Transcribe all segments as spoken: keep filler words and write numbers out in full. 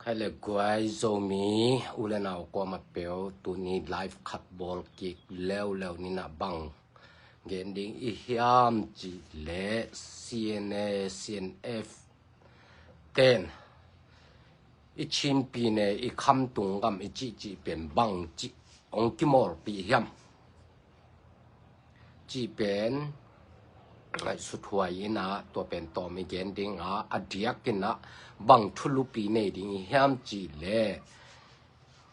Hai le guai Zomi u le nau kuamah peuh, tuni live khat bawl kik leuleu ni nah, bang gen ding i hiam cih leh, C N A, C N F ten i Chin pyine, i khamtung gam i cihcih pen bangci hong kimawlpih hiam cih pen ngaihsut huai in ah, tua pen tawm i gen ding a, a diakin ah bang thulupi nei ding i hiam cih leh,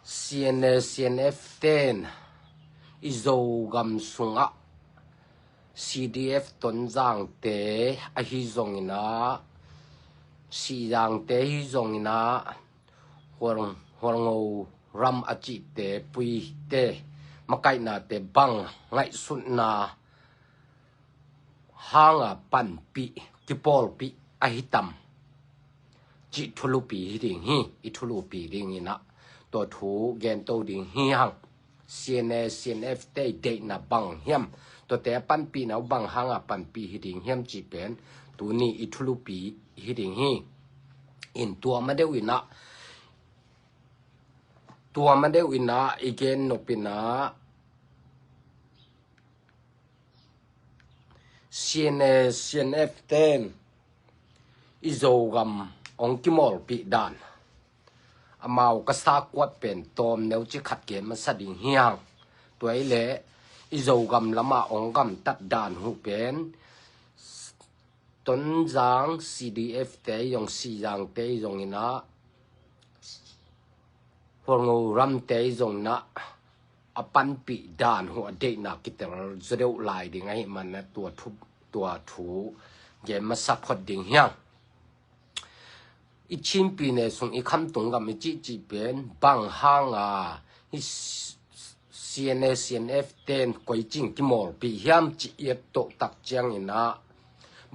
C N A, C N F ten i Zogam sungah C D F Tonzangte ahi zongin ah, Sihzangte ahi zongin ah, Hual, Hualngo ram a cihte, Puite makaihnate bang ngaihsutna hanga panpih, kipawlpih ahi tam cih thulupi hi ding hi. I thulupi dingin ah tua thu gento ding hi hang. C N A, C N F te i deihna bang hiam, tuate a panpihna uh bang hanga panpih hi ding hiam cih pen tuni i thulupi hi ding hi. In tua ma deuh in ah, tua ma deuh in ah i gen nop in ah, C N A, C N F ten i Zogam hong kimawlpih dan, amau ka sa kuat pen tawm neuci khat gen masa ding hi hang. Tua i leh i Zogam lama hong gamtat dan uh pen Tonzang C D F te i zong, Sihzangte i zongin ah, Hualngo ramte i zongin ah, a panpih dan uh a deihna kitel zaw deuh lai ding ahih manin ah tua thu, tua thu gen masa phot ding hi hang. I Chin pyine sung i khamtung gam i cihcih pen bang hanga hi C N A, C N F ten koi cing kimawlpih hiam cih i et toh tak ciangin ah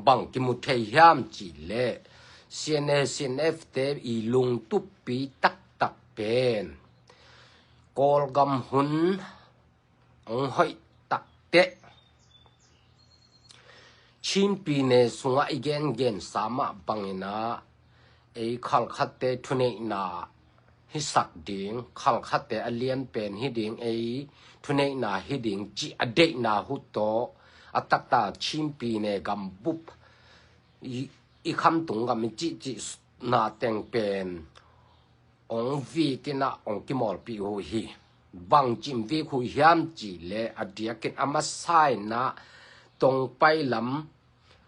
bang kimu thei hiam cih leh, C N A, C N F te i lungtuppi taktak pen Kawlgam hun hong hoih takteh, Chin pyine sungah i gengensa mah bangin ah, ei khalkhatte thuneihna hisak ding, khalkhatte a lianpen hi ding, ei thuneihna hi ding cih a deihna uh tawh, a taktak Chin pyine gambup, i, i khamtung gam i cihcihna teng pen hong vik in ah hong kimawlpih uh hi. Bangci in vik uh hiam cih leh, a diakin a masa in ah Tongpai lam,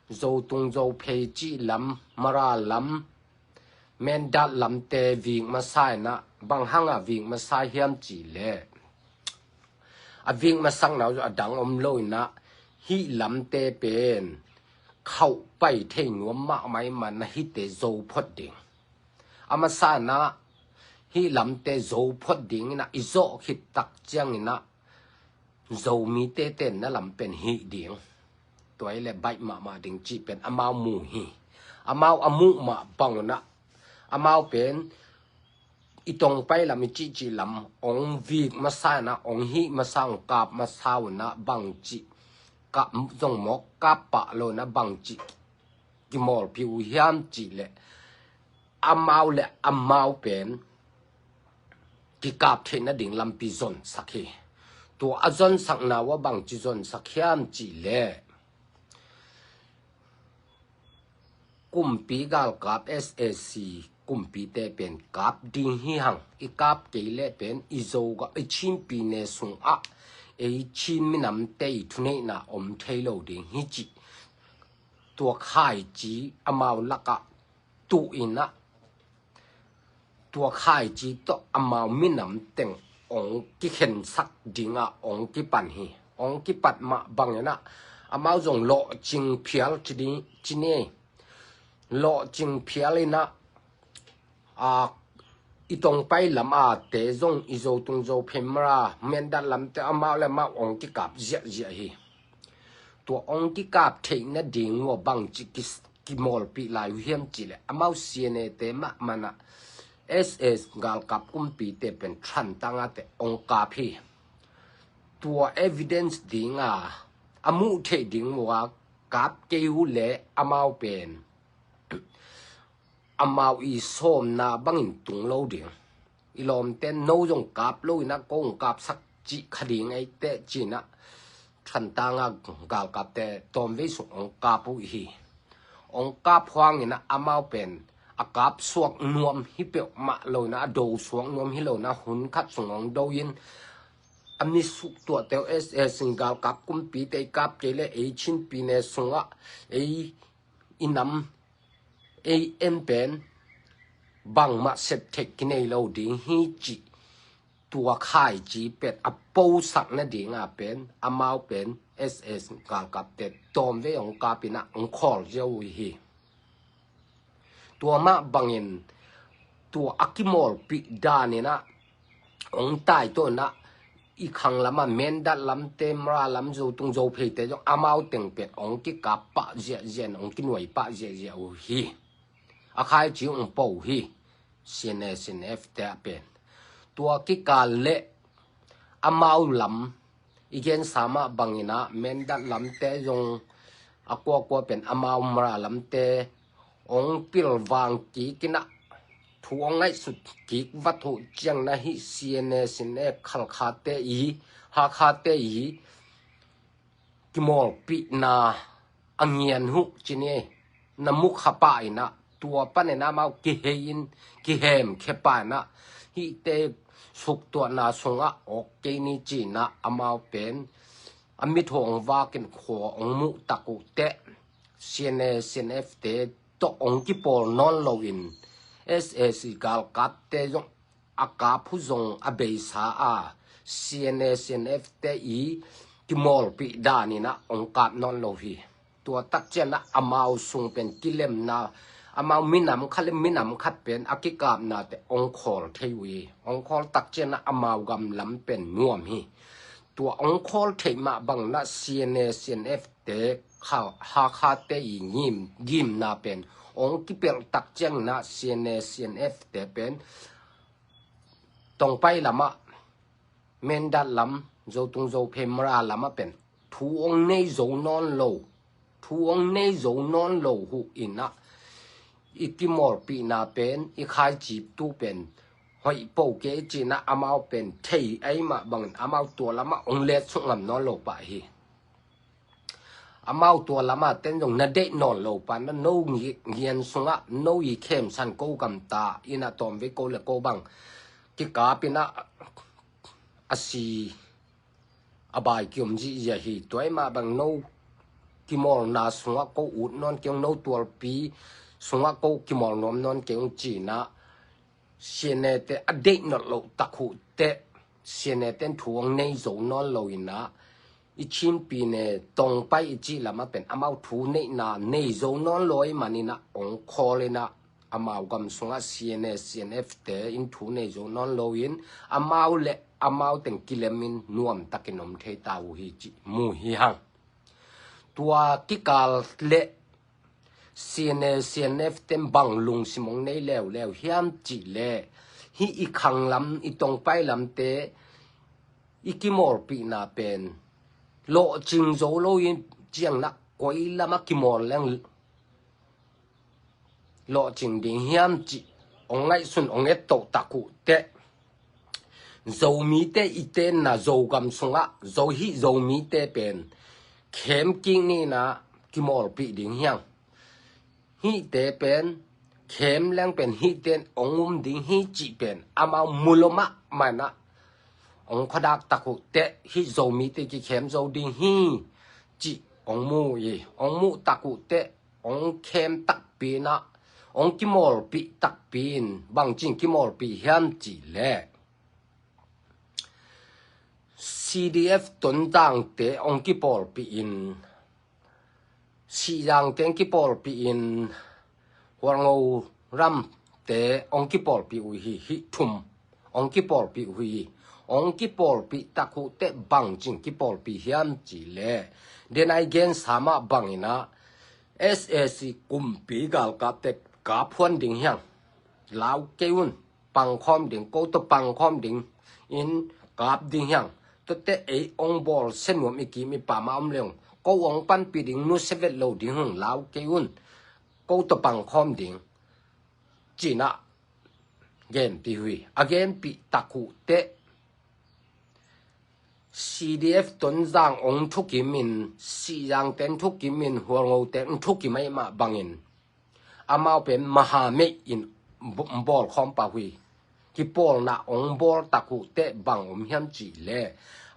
Zotung Zophei cih lam, Mara lam, Mindat lamte vik masa in ah, bang hanga vik masa hiam cih leh, a vik masakna uh a dang om lo in ah, hih lamte pen khauh pai thei nuam mahmah ahih manin ah hihte zo phot ding. A masa in ah hih lamte zo phot dingin ah i zawh khit tak ciangin ah Zomite tenna lam pen hih ding, tua i leh baih mahmah ding cih pen amau mu hi. Amau a muh mah bangun ah, amau pen i Tongpai lam, i cihcih lam hong vik masa in ah, hong hih masa, hong kap masa un ah, bangci kap zong mawk kap pah lo in ah, bangci kimawlpih uh hiam cih leh, amau le amau pen kikap theih nading lampi zonsak hi. Tua a zonsakna uh a bangci zonsak hiam cih leh, kumpi galkap, S A C kumpite pen kap ding hi hang. I kap kei leh pen i Zogam, i Chin pyine sungah ei Chin minamte i thuneihna om thei lo ding hi cih tua khaici amau lakah tuh in ah, tua khaici tawh amau minam teng hong kikhensak ding ah hong kipan hi. Hong kipat mah bangin ah, amau zong lawhcing phial ci ding, ci ni. Lawhcing phial in ah, a, i Tongpai lam a te zong, i Zotung Zophei, Mara, Mindat lamte, amau le amau hong kikap ziahziah hi. Tua hong kikap theih nading uh a bangci ki, kimawlpih lai uh hiam cih leh, amau C N A te mahmah in ah S A C galkap kumpite pen Thantlang ah teh hong kap hi. Tua evidence ding a, a muh theih ding uh a kap kei uh leh amau pen amau i sawmna bangin tung lo ding. I lawmte no zong kap lo inah ko hong kapsak cih kha ding ei teh cinah Thantanga galkapte tawmvei sung hong kap uh hi. Hong kap huanginah amau pen a kap suak nuam hi peuhmah lo inah a do suak nuam hi lo inah hun khat sung hong do in a mi suk tuahte uh S A C galkap kumpite i kap kei le ei Chin pyine sungah ei i nam ei en pen bangmah sep theih kinei lo ding hi cih tua khaici pen a posak nadinga pen amau pen S A C galkapte tawmvei hong kap inah hong khawl ziau uh hi. Tua mah bangin tua a kimawlpih dan inah hong taitawh inah i khang lamah Mindat lamte, Mara lam, Zotung Zophei te zong amau teng pen hong kikap pah ziahziah in hong kinuai pah ziahziah uh hi. A khaici hong po uh hi. C N A, C N F te ah pen tua kikal le amau lam i gensa mah banginah Mindat lamte zong a kuakua pen amau Mara lamte hong pilvang kik inah thu hong ngaihsut kik vat uh ciang na hih C N A, C N F Khalkhate i, Hakhate i kimawlpihna a ngian uh cin hi. Na mukha pah inah tua panin amau kihei in kihem khia pah inah hihte suktuahna sungah awk kei ni cinah amau pen a mit hong vakin khua hong muh tak uh teh C N A, C N F te tawh hong kipawl nawn loin S A C galkapte zong a kap uh zong a beisa a C N A, C N F te i kimawlpih dan inah hong kap nawn lo hi. Tua tak cianah amau sung pen kilemna amau minam khat le minam khat pen a kikapnate hong khawl thei uh hi. Hong khawl tak cianah amau gam lam pen nuam hi. Tua hong khawl theih mah banginah C N A, C N F te kha Hakhate i ngim gimna pen hong kipelh tak cianginah C N A, C N F te pen Tongpai lamah Mindat lam, Zotung Zophei Mara lamah pen thu hong nei zo nawn lo, thu hong nei zo nawn lo uh inah i kimawlpihna pen i khaici tu pen hoih po kei cinah amau pen thei ei mah bangin amau tua lamah hong letsuk ngam nawn lo pah hi. Amau tua lamah ten zong na deih nawn lo pah inah no ngi- ngian sungah no i khemsan ko gamta inah tawmvei ko le ko bang kikap inah a si a bai kiom zihziah hi. Tua ei mah bang no kimawlna sungah ko ut nawn kei ung, no tualpi sungah ko kimawl nuam nawn kei ung cinah C N A te a deih nawn loh tak uh teh C N A ten thu hong nei zo nawn lo inah i Chin pyine Tongpai i cih lamah pen amau thu neihna nei zo nawn lo ei maninah hong khawl inah amau gam sungah C N A, C N F te in thu nei zo nawn loin amau le amau teng kilemin nuamtakin om thei ta uh hi cih mu hi hang. Tua kikal le C N A, C N F ten bang lungsim hong nei leuleu hiam cih le hih i khang lam, i Tongpai lamte i kimawlpihna pen lawhcing zo lo in cianginah koi lamah kimawl leng lawhcing ding hiam cih hong ngaihsun hong ettoh tak uh teh Zomite i tenna Zogam sungah Zo hih Zomite pen khem kik ni inah kimawlpih ding hi hang. Hihte pen khem leng pen hihte in hong um ding hi cih pen amau mu lo mahmah inah hong khuadak tak uh teh hih Zomite kikhem zo ding hi cih hong mu uh hi. Hong muh tak uh teh hong khem takpi inah hong kimawlpih takpi in bangci in kimawlpih hiam cih leh C D F Tonzangte hong kipawlpih in, Sihzangte hong kipawlpih in, Hualngo ramte hong kipawlpih uh hi. Hih thum hong kipawlpih uh hi. Hong kipawlpih tak uh teh bangci in kipawlpih hiam cih leh denai gensa mah banginah S A C kumpi galkapte kap huan ding hi hang. Lau kei un, pangkhawm ding, ko tawh pangkhawm ding in kap ding hi hang. Tuate ei hong bawlsia nuam i kim i pam a om leng ko hong panpih ding nusia vet lo ding hi hang, lau kei un, ko tawh pangkhawm ding. ci-in ah genpih uh hi. A genpih tak uh teh C D F Tonzang ong thukim in, Sihzangte ong thukim in, Hualngote ong thukim ahih mah bangin amau pen maha meih in bawl khawm pah uh hi. Kipawlna ong bawl tak uh teh bang om hiam cih leh,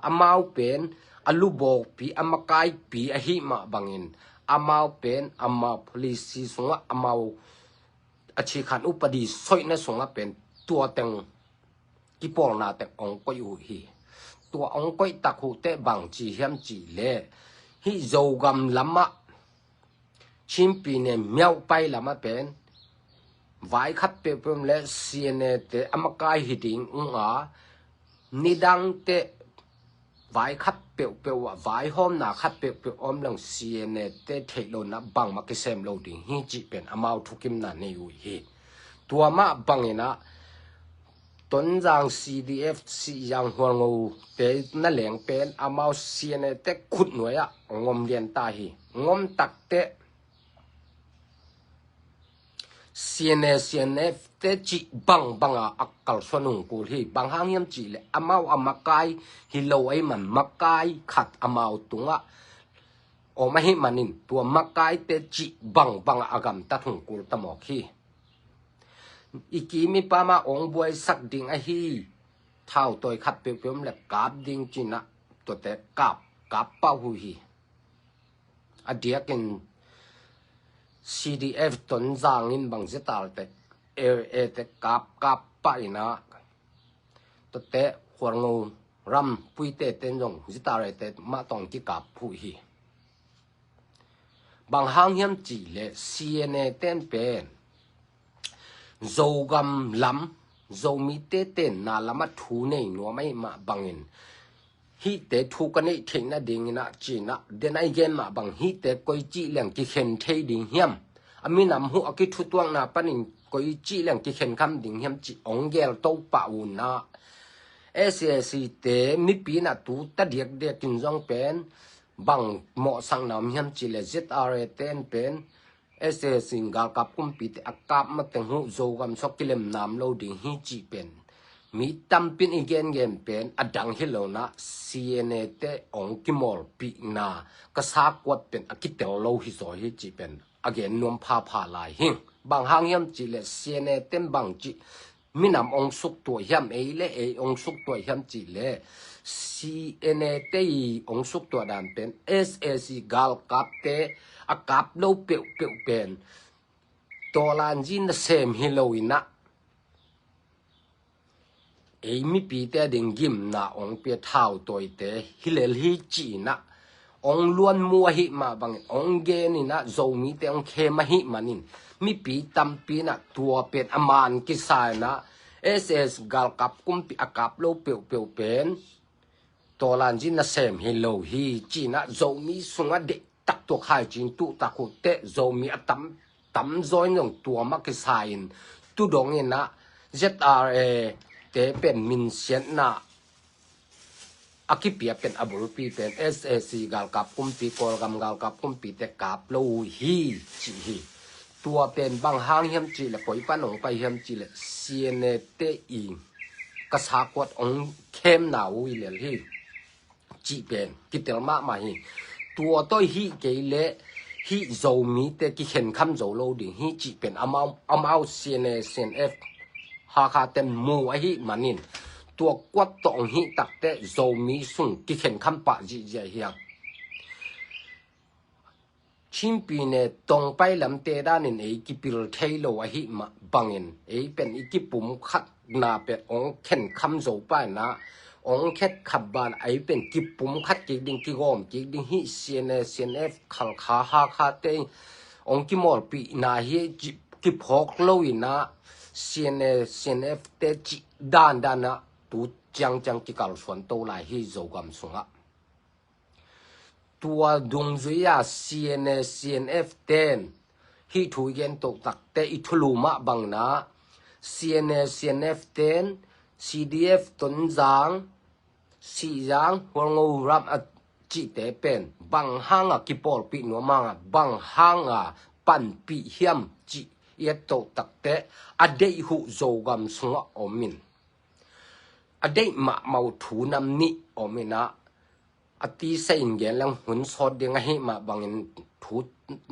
amau pen a lubawkpi, a makaipi ahih mah bangin amau pen amau policy sungah, amau a thikhan upadi soihna sungah pen tua teng kipawlna teng ong koih uh hi. Tua ong koih tak uh teh bang ci hiam cih leh, hih Zogam lamah, Chin pyine Myaungpyi lamah pen vai khat peuhpeuh om leh C N A te a makai hi ding ung a, nidang teh vai khat peuhpeuh ah, vaihawmna khat peuhpeuh om leng C N A te theih lohna bangmah kisem lo ding hi cih pen amau thukimna nei uh hi. Tua mah bangin ah Tonzang C D F, Sihzang, Hualngote na leng pen amau C N A te khutnuai ah ong om lian ta hi. Ong om tak teh C N A, C N F te cih bangbang a a kalsuan ung kul hi. Bang hang hiam cih leh amau a makai hi lo ahih man, makai khat amau tungah om ahih manin tua makaite cih bangbang a a gamtat ung kul ta mawk hi. I kim i pam ah ong buaisak ding ahi, thautawi khat peuhpeuh om leh kap ding ci-in ah tuate kap, kap pah uh hi. A diakin C D F Tonzang in bang Z R te, A A te kap, kap pah in ah, tuate Hualngo ram puite ten zong Z R A te mah tawh ong kikap uh hi. Bang hang hiam cih leh C N A ten pen Zogam lam, Zomite tenna lamah thu nei nuam ahih mah bangin, hihte thu ka neih theih nadingin ah ci-in ah, den a i gen mah bang, hihte koici leng kikhen thei ding hiam, a minam huh a kithutuakna panin koici leng kikhen kham ding hiam cih ong gelto pah un ah, S A C te mipi in ah tu ta diakdiakin zong pen bang mawhsakna om hiam cih leh Z R A ten pen S A C galkap kumpite a kap mateng huh Zogam sung ah kilem nam lo ding hi cih pen mi tampi in i gengen pen a dang hi lo in ah, C N A te ong kimawlpihna ka sakuat pen a kitel lo hi zaw hi cih pen a gen nuam phapha lai hi. Bang hang hiam cih leh C N A ten bang cih minam ong suktuah hiam, ei le ei ong suktuah hiam cih leh, C N A te i ong suktuah dan pen S A C galkapte a kap lo peuhpeuh pen tawlanzi nasem hi lo in ah, ei mipite a ding gimna ong pia thautawite hi lel hi ci-in ah, ong luan mu ahih mah bangin ong gen in ah, Zomite ong khem ahih manin mipi tampi in ah tua pen a man kisa in ah, S A C galkap kumpi a kap lo peuhpeuh pen tawlanzi nasem hi lo hi ci-in ah, Zomi sungah deihtak tua Khaicing tuh tak uh teh Zomi a tam, tamzaw in zong tua mah kisa in tu dong in ah, Z R A te pen minsiatna a kipia pen a bulpi pen S A C galkap kumpi, Kawlgam galkap kumpite kap lo uh hi ci hi. Tua pen bang hang hiam cih leh, koi pan ong pai hiam cih leh, C N A te i ka sakuat ong khemna uh hi lel hi cih pen kitel mahmah hi. Tua tawh hih kei leh hih Zomite kikhen kham zo lo ding hi cih pen amau, amau C N A, C N F Hakha ten mu ahih manin, tua kuat tawh ong hih tak teh Zomi sung kikhen kham pah zihziah hi hang. Chin pyine Tongpai lamte danin ei kipil thei lo ahih mah bangin, ei pen i kipumkhatna pen ong khen kham zo pah in ah, ong khet khap ban ei pen kipumkhat kik ding, kigawm kik ding hi. C N A, C N F, Khalkha, Hakha te ong kimawlpihna hi ci, kiphawk lo in ah, C N A, C N F te cih dandan ah tu ciangciang kikalsuan to lai hi Zogam sungah. Tua dungzui a C N A, C N F ten hih thu i gen toh tak teh i thulu mah bangin ah, C N A, C N F ten C D F Tonzang, Sihzang, Hualngo ram a cihte pen bang hanga kipawlpih nuam hanga, bang hanga panpih hiam cih i et toh takteh a deih uh Zogam sungah om in, a deih mahmah uh thu nam nih om in ah, a tisa in gen leng hun sawt ding ahi mah bangin thu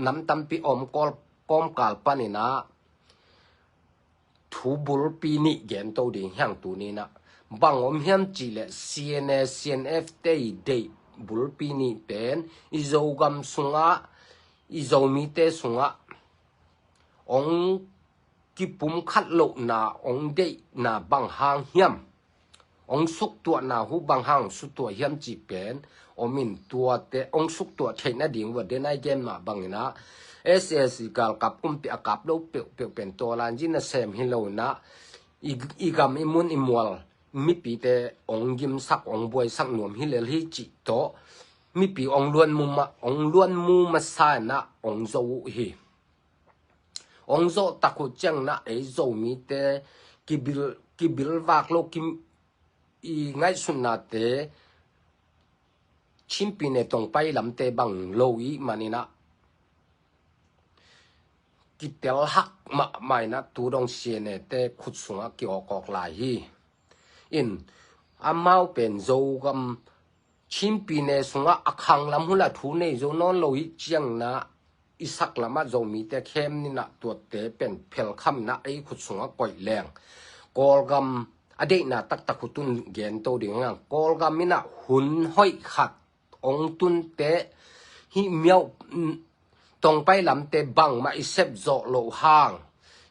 nam tampi om kawl kawmkal panin ah thu bulpi nih gen to ding hi hang tuni in ah. Bang om hiam cih leh C N A, C N F te i deih bulpi nih pen i Zogam sungah, i Zomite sungah ong kipumkhat lohna, ong deihna bang hang hiam, ong suktuahna uh bang hang suktuah hiam cih pen om in, tuate ong suktuah theih nading uh a den ai gen mah bangin ah, S A C galkap kumpi a kap lo peuhpeuh pen tawlan zi nasem hi lo in ah, i, i gam i mun i mual mipite ong gimsak ong buaisak nuam hi lel hi cih tawh mipi ong luanmu ma, ong luanmu masa in ah ong zo uh hi. Ong zawh tak uh ciangin ah ei Zomite kibil, kibilvak lo, ki, i ngaihsutnate Chin Pyine tongpai lamte bang lo ih manin ah kitelhak mahmah in ah tu dong C N A te khut sungah kiawkawk lai hi. In amau pen Zogam Chin Pyine sungah a khang lam uh la thu nei zo nawn lo ih ciangin ah i sak lamah Zomite khem in ah tuate pen phelkham in ah ei khut sungah koih leng Kawlgam a deihna taktak uh tun gen to ding hang. Kawlgam in ah hun hoih khat ong tunteh hih miauh, mm, tongpai lamte bangmah i sep zawh loh hang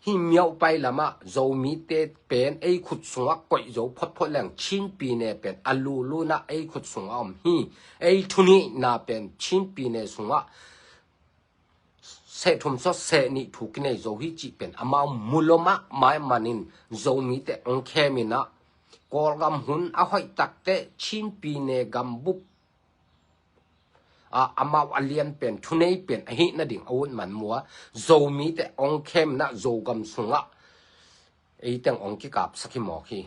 hih miauhpai lamah Zomite pen ei khut sungah koih zo photphot leng Chin Pyine pen a lulu in ah ei khut sungah om hi. Ei thunihna pen Chin Pyine sungah seh thum sawt seh nih thu kinei zo hi cih pen amau mu lo mahmah ih manin Zomite ong khem in ah Kawlgam hun a hoih takteh Chin Pyine gambup ah amau a lian pen, thunei pen ahih nading a ut man mua Zomite ong khem in ah Zogam sungah eiteng ong kikapsak hi mawk hi.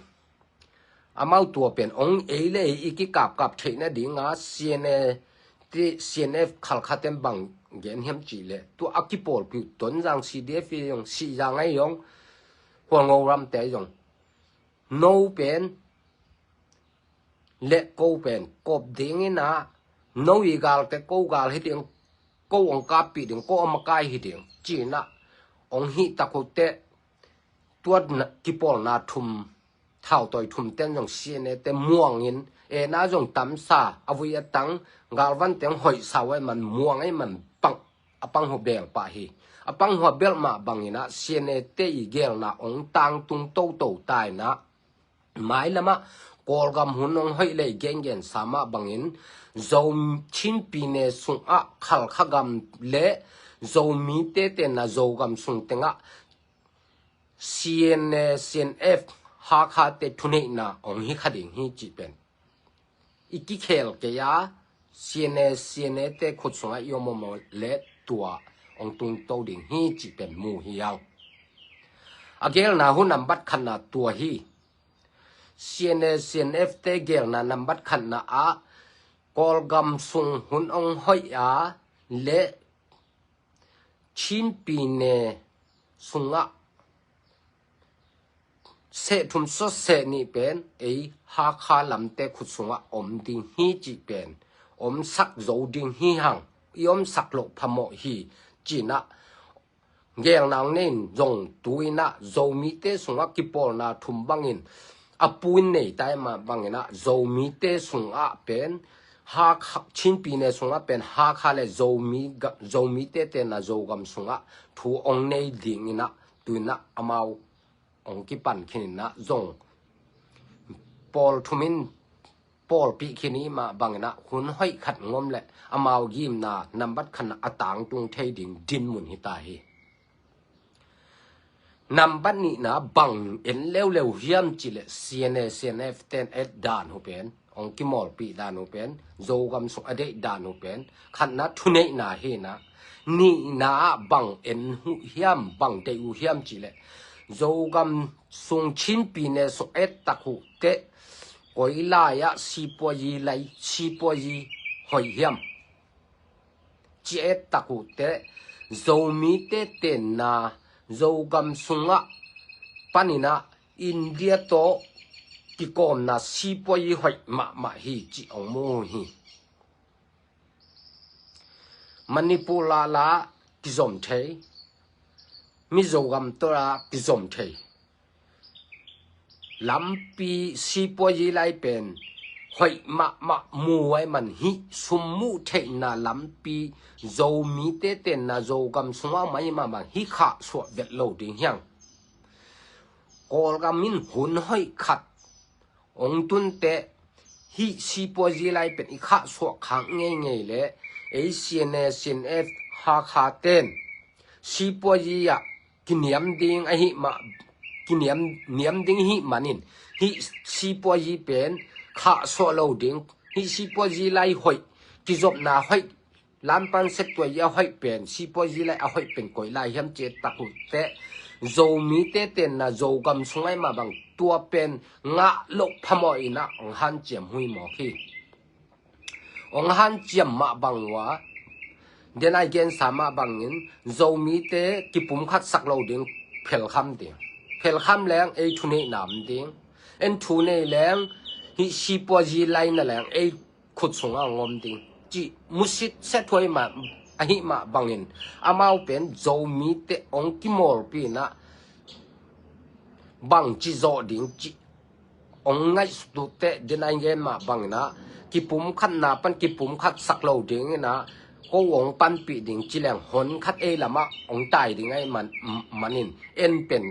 Amau tua pen ong ei le ei i kikapkap theih nading a C N A te, C N F Khalkha ten bang gen hiam cih leh tua a kipawlpih uh Tonzang C D F i zong, Sihzang ai zong, Hualngo ramte ai zong, no pen le ko pen kop ding in ah, no i galte ko gal hi ding, ko ong kappih ding, ko a makai hi ding ci in ah ong hih tak uh teh, tua na, kipawlna thum, thautawi thum ten zong C N A te muang in, en a zong tamsa, a vui a tang, galvan teng hoihsa uh ai man muang ai man pang, a pang hua bel pah hi. A pang hua belh mah bangin ah C N A te i gelna ong tangtung toto ta in ah, mailamah Kawlgam hun ong hoih le i gengensa mah bangin Zo, Chin Pyine sungah Khalkha gam le Zomite tenna Zogam sung tengah C N A, C N F Hakha te thuneihna ong hi kha ding hi cih pen i kikhel kei a, C N A, C N A te khut sungah i om om le tua ong tungto ding hi cih pen mu hi hang. A gelna hun nambat khatna tua hi. C N A, C N F te gelna nambat khatna ah Kawlgam sung hun ong hoih a le Chin Pyine sungah seh thum sawt seh nih pen ei Hakha lamte khut sungah om ding hi cih pen omsak zo ding hi hang, i omsak loh phamawh hi ci in ah gelna ong nei in zong tu in ah Zomite sungah kipawlna thum bangin a pu in nei ta i mah bangin ah Zomite sungah pen Hakha, Chin Pyine sungah pen Hakha le Zomi ga, Zomite tenna Zogam sungah thu ong nei ding in ah tu in ah amau ong kipan khin in ah zong pawl thum in pawlpih khin i mah bangin ah hun hoih khat ngom le amau gimna nambat khatna a tangtung thei ding dinmun hi ta hi. Nambat nihna bang en leuleu hiam cih leh C N A, C N F ten et dan uh pen, ong kimawlpih dan uh pen, Zogam sung a deih dan uh pen khatna thuneihna hi in ah, nihna ah bang en uh hiam, bang deih uh hiam cih leh Zogam sung Chin Pyine sung et tak uh teh koi lai ah sipuazi lai, sipuazi hoih hiam ci et tak uh teh Zomite tenna Zogam sungah paninah India tawh kikawmna sipuayi hoih mahmah hi cih hong mu hi. Manipur lala kizom thei, Mizogam tawh la kizom thei. Lampi sipuayi lai pen hoih mahmah mu ai man hi. Sum muh theihna lampi Zomite tenna Zogam sungah mah hi mahmah hi. Khahsuah vet lo ding hiang. Kawlgam in hun hoih khat hong tunteh hih sipuayi lai pen i khahsuah khak ngeingei leh ei C N A, C N F, Hakha ten sipuayi ah kiniam ding ahi mah, kiniam, niam ding hih manin hih sipuayi pen khahsuah lo ding. Hih sipuayi lai hoih, kizopna hoih, lampan septuayi a hoih pen, sipuayi lai a hoih pen koi lai hiam ci tak uh teh Zomite tenna Zogam sung ai mah bang tua pen ngah loh phamawh inah hong hanciam huih mawk hi. Hong hanciam mah bang uh a, den ai gensa mah bangin Zomite kipumkhat sak lo ding phelkham ding. Phelkham leng ei thuneihna om ding. En thunei leng hih sipuayi lai na leng ei khut sungah hong om ding cih musit sia thuai mah ahi mah bangin amau pen Zomite hong kimawlpih inah bangci zawh ding cih hong ngaihsut uh teh den ai gen mah bang inah kipumkhatna pan kipumkhat sak lo ding inah ko hong panpih ding ci leng hon khat ei lamah hong tai ding ai man, manin en pen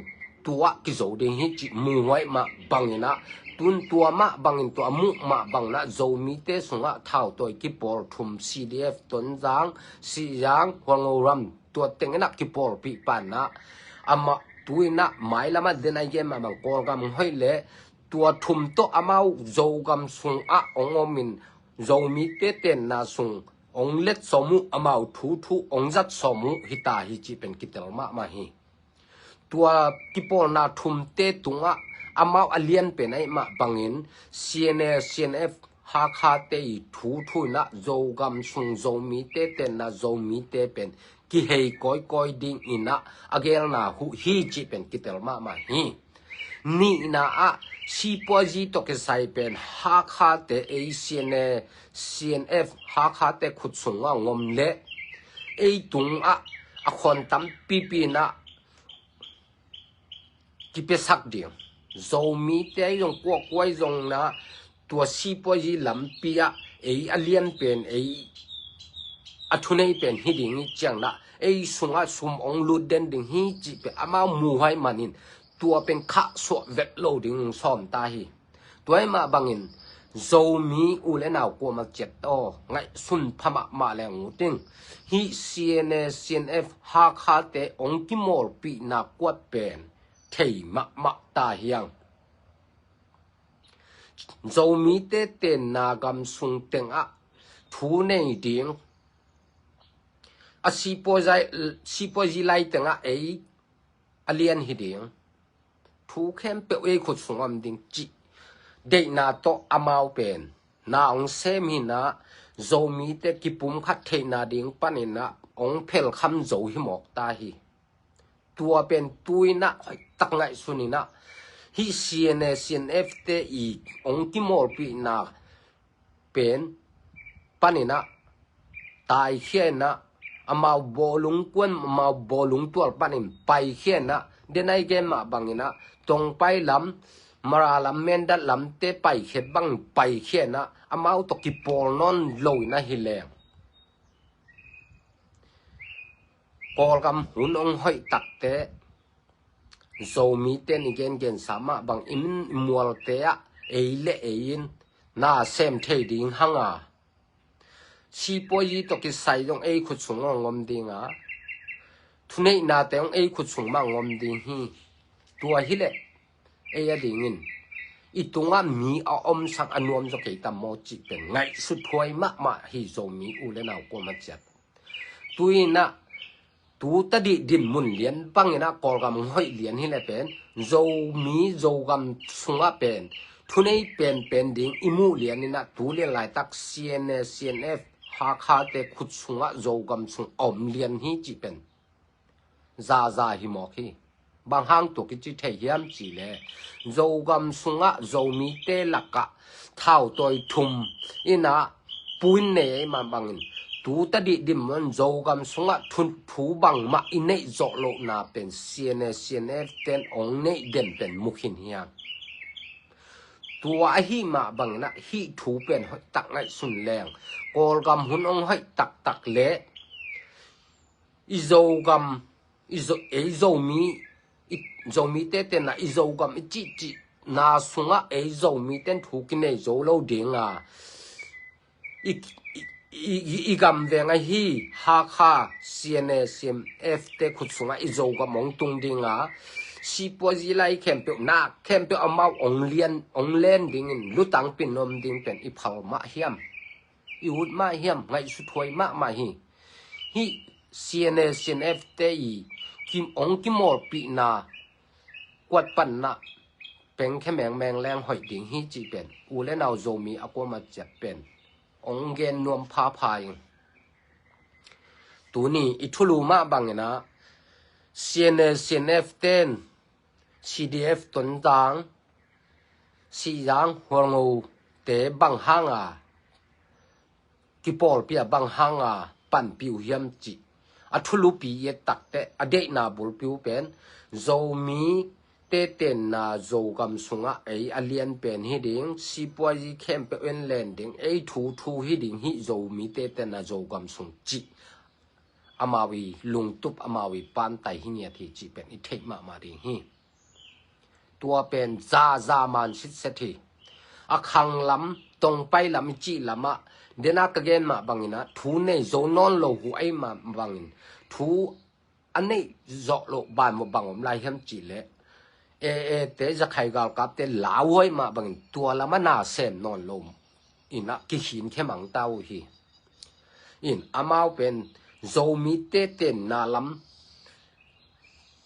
tua kizo ding hi cih mu huai mah bang inah tun tua mah bangin tua muh mah bang inah Zomite sungah thautawi kipawl thum C D F Tonzang, Sihzang, Hualngoram tua teng inah kipawlpih pan inah amah tu inah mailamah den ai gen mah bang Kawlgam hoih leh tua thum tawh amau Zogam sungah hong omin Zomite tenna sung hong let sawm uh, amau thu thu hong zat sawm uh hita hi cih pen kitel mahmah hi. Tua kipawlna thumte tungah amau a lian pen ai mah bangin C N A, C N F, Hakha te i thu thu inah Zogam sung Zomite tenna Zomite pen kihei kawikawi ding inah a gelna huh hi cih pen kitel mahmah hi. Nihna ah sipuayi tawh kisai pen Hakha te ei C N A, C N F Hakha te khut sungah hong om leh ei tungah a khawn tampipi inah kipiasak ding. Zomite ai zong kuahkuai zong inah tua sipuayi lampi ah ei a lian pen ei a thunei pen hi ding hi ciang inah ei sungah sum hong lut den ding hi cih pen amau mu huai manin tua pen khahsuah vet lo ding sawm ta hi. Tua ai mah bangin Zomi u le nau kuamah ciat aw ngaihsun pha mahmah leng uh ding. Hih C N A, C N F Hakha te hong kimawlpihna kuat pen thei mahmah ta hiang. Zomite tenna gam sung tengah thu nei ding a sipuayi, sipuayi lai tengah ei a lian hi ding. Thu khempeuh ei khut sung om ding cih deihna tawh amau pen na hong sem hi inah Zomite kipumkhat theihna ding pan inah hong phelkham zo hi mawk ta hi. Tua pen tu inah hoihtak ngaihsun inah hih C N A, C N F te i hong kimawlpihna pen pan inah taikhia inah amau bawlung kuan, amau bawlung tual panin paikhia inah den ai gen mah bang inah Tongpai lam, Mara lam, Mindat lamte paikhiat bang paikhia inah amau tawh kipawl nawn lo inah hi leng Kawlgam hun hong hoih takteh Zomite ni gengensa mah bang i min i mualte ah ei le ei in na sem thei ding hang a, sipuayi tawh kisai zong ei khut sung hong om ding a, thuneihnate hong ei khut sung mah hong om ding hi. Tua hileh ei a dingin i tungah mi a omsak a nuam zaw kei tam maw cih pen ngaihsut huai mahmah hi Zomi u le nau kuamah ciat. Tu inah tu tadih dinmun lian bang inah Kawlgam hong hoih lian hileh pen Zomi Zogam sungah pen thunei penpen ding i muh lian inah tu lian laitak C N A, C N F Hakha te khut sungah Zogam sung a om lian hi cih pen zaza hi mawk hi. Bang hang tua kici thei hiam cih leh, Zogam sungah Zomite lakah thautawi thum in ah puin nei ei mah bangin, tu tadih dim un Zogam sungah thu, thu bangmah i neih zawh lohna pen C N A, C N F ten ong neih den pen mu khin hiam? Tua ahih mah bangin ah hih thu pen hoih tak ngaihsun leng, Kawlgam hun ong hoih taktak leh i Zogam, i Zo, ei Zomi, i Zomite tenna i Zogam i cihcihna sungah ei Zomiten thu kinei zo lo ding a, i, i, i, i, i gam veng ahi Hakha, C N A, C N F te khut sungah i Zogam ong tung ding a, sipuazi lai khempeuh, na khempeuh amau ong lian, ong len dingin lutang pin om ding pen i phal mah hiam? I ut mah hiam? Ngaihsuthuai mahmah hi. Hih C N A, C N F te i kim, ong kimawlpihna kuat panna pengkhe mengmeng leng hoih ding hi cih pen u le nau Zomi a kuama ciat pen ong gen nuam phapha ing. Tuni i thulu mah bangin ah C N A, C N F ten C D F Tonzang, Sihzang, Hualngo te bang hanga kipawlpi a, bang hanga panpih uh hiam cih a thulupi i et takteh a deihna bulpi uh pen Zomite tenna Zogam sungah ei a lian pen hi ding, sipuazi khempeuh en len ding, ei thu thu hi ding, hih Zomite tenna Zogam sung cih amau i lungtup, amau i pantai hi ngiat hi cih pen i theih mahmah ding hi. Tua pen zaza man sitset hi. A khang lam, tongpai lam i cih lamah, dena ka gen mah bangin ah thu nei zo nawn lo uh ei mah bangin, thu a neih zawh loh banmawh bang om lai hiam cih leh, A A te, Zakhai galkapte lau uh ei mah bangin tua lamah na sem nawn lo in ah kikhin khe mang ta uh hi. In amau pen Zomite tenna lam,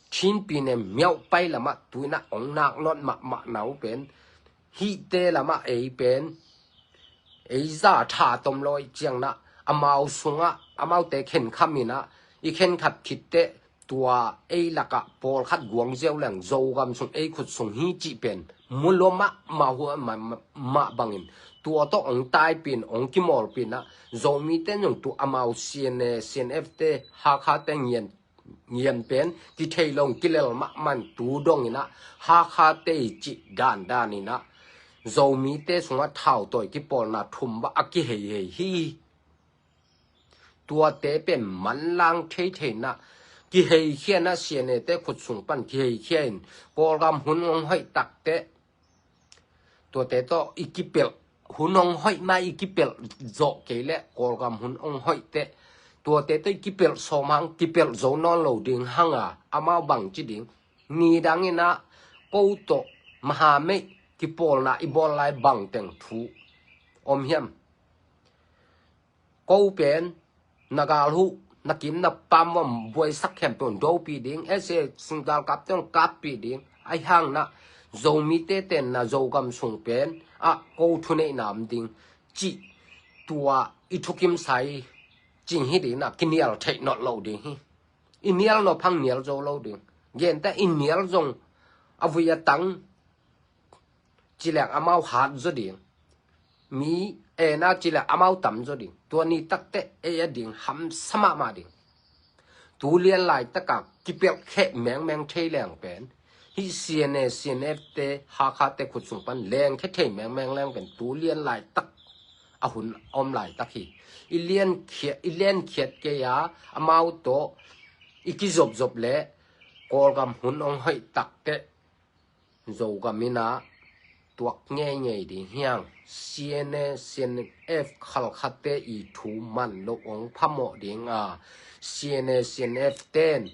Chinpi ne miauhpai lamah tu in ah ong nak nawn mahmah na uh pen, hihte lamah ei pen ei za tha tom lo ih ciang nah, amau sungah amaute khenkham in ah, i khenkhat khitteh tua ei lakah pawlkhat guang ziau leng Zogam sung ei khut sung hi cih pen mu lua mahmah uh a, mah, mah, mah bangin tua tawh ong taipin, ong kimawlpin ah, Zomite nung tu amau C N A, C N F te, Hakha te ngian, ngian pen kithei lo, kilel mahmah in tu dong in ah, Hakha te i cih dandan in ah Zomite sungah thautawi kipawlna thum bah a kiheihei hi. Tuate pen manlang theithei nah, kiheikhia nah, C N A te khut sung pan kiheikhia in, Kawlgam hun ong hoih takteh tuate tawh i kipelh, hun ong hoih mah i kipelh zawh kei leh Kawlgam hun ong hoihteh tuate tawh i kipelh sawm hang, kipelh zo nawn lo ding hanga, amau bangci ding, nidang in ah ko tawh mahameih kipawlna i bawl lai bangteng thu om hiam? Ko pen na gal huh, na kim na pam om buaisak khempeuh ong dopih ding, S A C galkapte ong kappih ding, ahi hang nah Zomite tenna Zogam sung pen ah ko thuneihna om ding cih tua i thukim sai cing hi ding nah, kinial theih nawn lo ding hi. I nial nop hang nial zo lo ding. Genteh i nial zong a vui a tang ci leng amau hat zaw ding. Mi en a ci leng amau tam zaw ding. Tua ni takteh ei a ding hamsa mahmah ding. Tu lian laitaka kipelh kheh mengmeng thei leng pen, hih C N A, C N F te, Hakha te khut sung pan lengkhe thei mengmeng leng pen tu lian laitak a hun om laitak hi. I liankhiat, i liankhiat kei a, amau tawh i kizopzop leh Kawlgam hun ong hoih takteh Zogam in ah tuak ngeingei ding hi hang. C N A, C N F khalkhatte i thu man loh ong phamawh ding a, C N A, C N F ten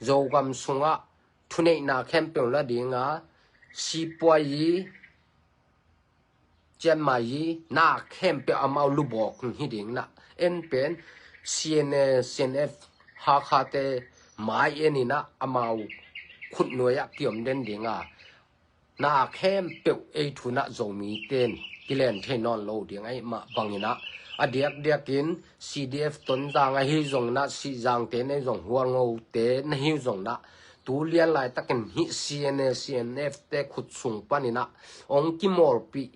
Zogam sungah thuneihna khempeuh la ding a, sipuai i, cianmai i, na khempeuh amau lubawk hi ding nah. En pen C N A, C N F Hakha te mai en in ah amau khutnuai ah kiom den ding a, na khempeuh ei thu nah Zomite in kilen thei nawn lo ding ahi mah bangin ah, A diakdiakin C D F Tonzang ahi zong na, Sihzangte na hi zong, Hualngote na hi zong na, tu lian laitakin hih C N A, C N F te khut sung panin ah ong kimawlpih,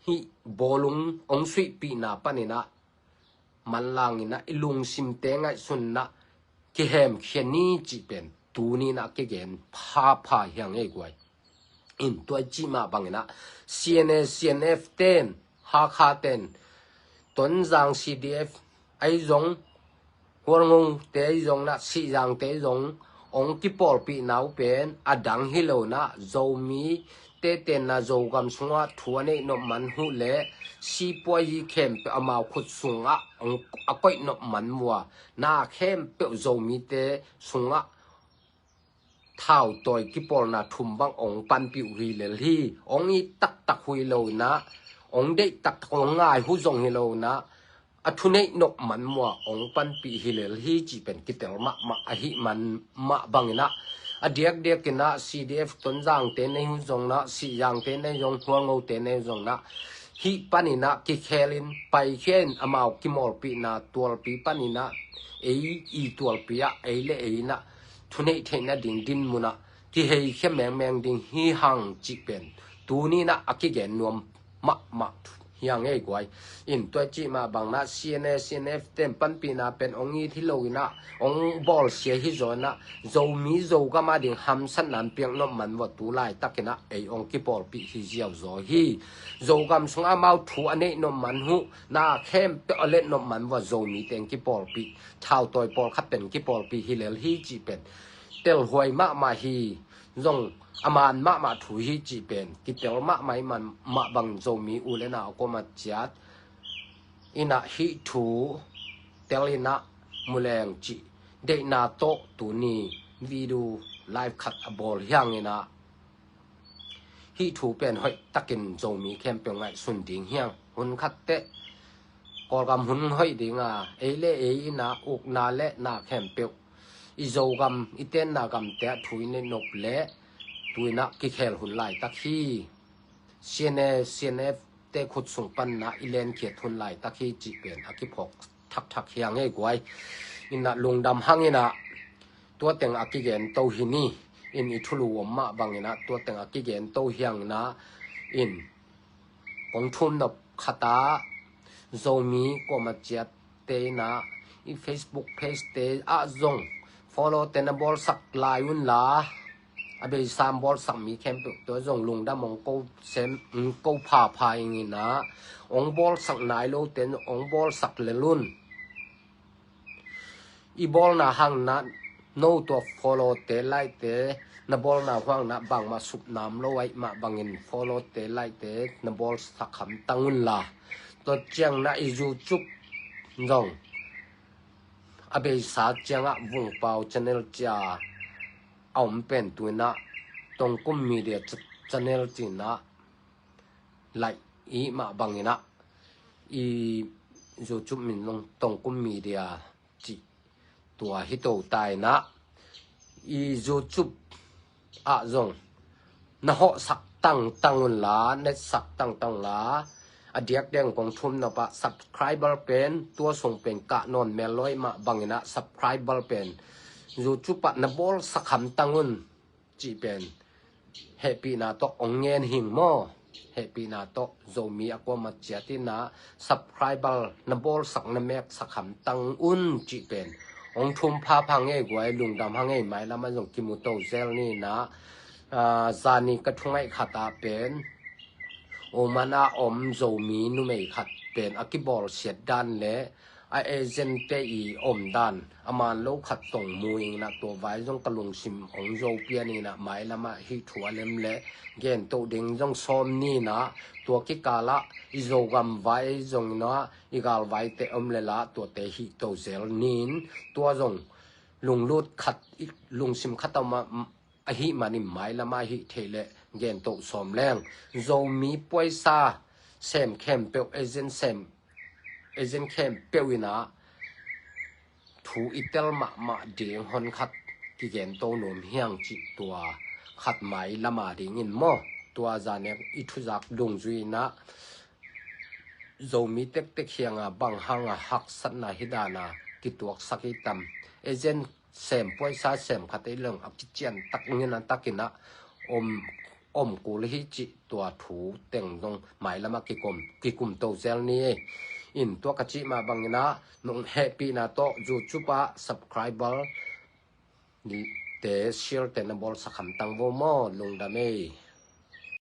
hih bawlung ong suihpihna panin ah manlangin ah i lungsimte ngaihsun na kihemkhia ni cih pen tuni na kigen phapha hi hang ei guai. In tua i cih mah bangin ah C N A, C N F ten, Hakha ten, Tonzang C D F ahi zong, Hualngote ahi zong na, Sihzangte ahi zong ong kipawlpihna uh pen a dang hi lo na, Zomi te tenna Zogam sungah thu a neih nop man uh le sipuazi khempeuh amau khut sungah a koih nop man uh a, na khempeuh Zomite sungah thautawi kipawlna thum bang ong panpih uh hi lel hi. Ong it taktak uh hi lo in ah, ong deih taktak, ong ngai uh zong hi lo in ah, a thuneih nop man uh a ong panpih hi lel hi cih pen kitel mahmah ahih man mah bangin ah, a diakdiakin ah C D F Tonzangte na hi uh zong na, Sihzangte na hi zong, Hualngote na hi uh zong na, hih panin ah kikhelin paikhia in amau kimawlpihna tualpi panin ah ei i tualpi ah ei le ei in ah thuneih theih nading dinmun ah kiheikhia mengmeng ding hi hang cih pen tuni na a kigen nuam mahmah hi hang ei guai. In tua i cih mah bang na C N A, C N F ten panpihna pen ong it hi lo in ah, ong bawlsia hi zaw in ah, Zomi Zogam a ding hamsatna piak nop man uh a tu laitakin ah ei ong kipawlpih hi ziau zaw hi. Zogam sungah amau thu a neih nop man uh, na khempeuh a let nop man uh a Zomite ong kipawlpih, thautawi pawlkhat pen kipawlpih hi lel hi cih pen telhuai mahmah hi. Zong a man mahmah thu hi cih pen kitel mahmah hi man mah bang Zomi u le nau a kuamah ciat in ah hih thu tel in ah mu leng cih deihna tawh tuni video live khat a bawl hi hang in ah, hih thu pen hoih takin Zomi khempeuh ngaihsun ding hi hang. Hun khat teh Kawlgam hun hoih ding a, ei le ei in ah ukna le na khempeuh i Zogam, i tenna gamte ah thu i neih nop le tu in ah kikhel hun laitak hi. C N A, C N F te khut sung pan in ah i lenkhiat hun laitak hi cih pen a kiphawk thakthak hi hang ei guai. In ah lungdam hang in ah tua teng a kigen to hi ni. In i thulu om mah bangin ah tua teng a kigen to hi hang in ah, in kong thum nop khat ah Zomi kuamah ciat te in ah i Facebook page te ah zong follow te na bawlsak lai un la, a beisa bawlsak mi khempeuh tua zong lungdam ong ko sem, ong ko phapha ing in ah, ong bawlsak nai lo ten ong bawlsak lel un. I bawlna hang na no tua follow te, like te na bawlna uh hang na bangmah supna om lo ahih mah bangin follow te, like te na bawlsak hamtang un la. Tua ciang na i YouTube zong a beisa ciangah Vungpau channel ci a a om pen tu in ah Tongkum Media ch-, channel ci in ah like i hih mah bangin ah i YouTube min zong Tongkum Media cih tua hi to ta in ah, i YouTube ah zong na hawhsak tangtang un la, na etsak tangtang un la, a diakdiak kong thum nop ah subscriber pen tua sung pen kah nawn mel lo ahih mah bangin ah subscriber pen YouTube ah na bawlsak hamtang un cih pen hehpihna tawh ong ngen hing maw? Hehpihna tawh Zomi a kuamah ciat in ah subscriber na bawlsak na meksak hamtang un cih pen ong thum phapha hang ei guai. Lungdam hang ei. Mailam ah zong kimu to zel ni in ah, ah, zani ka thungaih khat ah pen Oman a om Zomi numei khat pen a kibawlsiat dan le a agent te i om dan a man lo khat tong mu ing in ah, tua vai zong ka lungsim ong zo pian in ah, mailam ah hih thu a lem le gen to ding zong sawm ni in ah, tua kikal ah i Zogam vai zong in ah i galvai te om le la tuate hih to zel ni in, tua zong lunglut khat, lungsim khat a om ah, ahih manin mailam ah hih theih le gen to sawm leng. Zomi puaisa sem khempeuh, agent sem, agent khempeuh in ah thu i tel mahmah ding hon khat kigen to nuam hi hang cih tua khat mailam a dingin maw? Tua zan i thuzak dungzui in ah Zomi tektek hianga bang hanga haksatna hi dana kituaksak hi tam. Agent sem puaisa sem khat ei leng a kician tak ngina takinah om om kul hi cih tua thu teng zong mailamah kikum kikum to zel ni. In tua ka cih mah banginah nong hehpihna tawh YouTube ah subscriber te share te na bawlsak hamtang vo maw, lungdam ei.